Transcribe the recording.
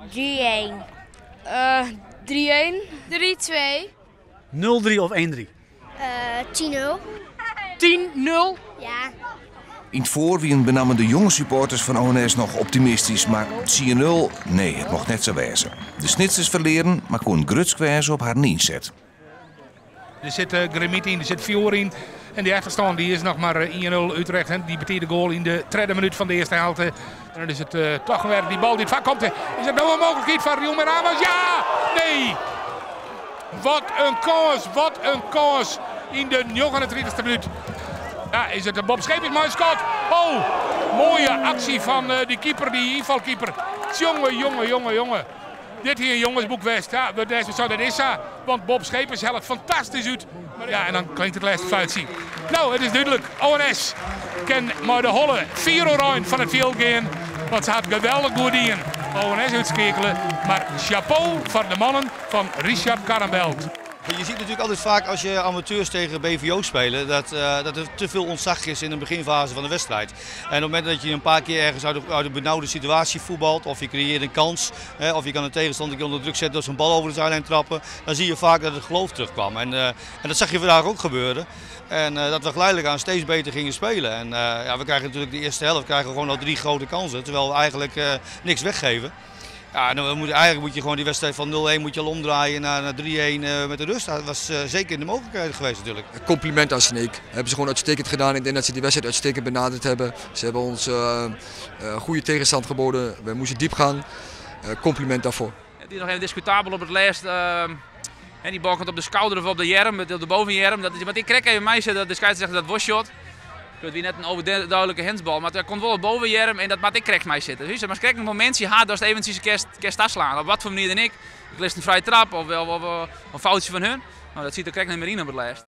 3-1. 3-1. 3-2. 0-3 of 1-3? 10-0. 10-0. Ja. Yn it foar wienen benammen de jonge supporters fan ONS noch optimistysk, mar 10-0, nee, it mocht net sa wêze. De Snitsers ferlearen, mar koenen grutsk wêze op harren ynset. Der sit grymt yn, der sit fjoer yn. En dy efterstân dy is noch mar 1-0 Utrecht. Dy betide goal yn de tredde minút fan de earste helte. En dan is it toch wer dy bal dy't foarkomt. Is it no in mooglikheid foar Ruben Ramos? Ja! Nee! Wat in kâns, wat in kâns yn de 39e minút. Ja, is it Bob Schepers mei in skot? Oh, moaie aksje fan dy keeper, dy ynfalkeeper. Jonge, jonge, jonge, jonge. Dit hie in jongesboek west. Ja, dat is sa. Want Bob Schepers hellet fantastysk út. Ja, en dan klinkt it lêste fluitsje. No, it is dúdlik. ONS kin mei de holle fier oerein fan it fjild gean. Want se hat geweldich goed dien. ONS útskeakele. Mar chapeau foar de mannen fan Richard Karrenbelt. Je ziet natuurlijk altijd vaak als je amateurs tegen BVO spelen dat er te veel ontzag is in de beginfase van de wedstrijd. En op het moment dat je een paar keer ergens uit een benauwde situatie voetbalt of je creëert een kans, hè, of je kan een tegenstander een keer onder druk zetten door zijn bal over de zijlijn trappen, dan zie je vaak dat het geloof terugkwam. En dat zag je vandaag ook gebeuren. En dat we geleidelijk aan steeds beter gingen spelen. En ja, we krijgen natuurlijk de eerste helft krijgen we gewoon al 3 grote kansen, terwijl we eigenlijk niks weggeven. Ja, dan moet, eigenlijk moet je gewoon die wedstrijd van 0-1 moet je al omdraaien naar 3-1 met de rust. Dat was zeker in de mogelijkheid geweest natuurlijk. Compliment aan Sneek. Hebben ze gewoon uitstekend gedaan. Ik denk dat ze die wedstrijd uitstekend benaderd hebben. Ze hebben ons goede tegenstand geboden. We moesten diep gaan. Compliment daarvoor. Het is nog even discutabel op het laatst. En die bal komt op de schouder of op de jerm, op de bovenjerm. Dat is, want ik kreeg even mij dat de scheidsrechter dat was shot. Ik weet net een overduidelijke handsbal, maar er komt wel op bovenjerm en dat maat ik krijg mij zitten. Dus, maar krijg een momentje hard dat ze even kerst afslaan. Op wat voor manier dan ik. Ik list een vrije trap of wel een foutje van hun. Nou, dat ziet er krijg niet meer in op het laatst.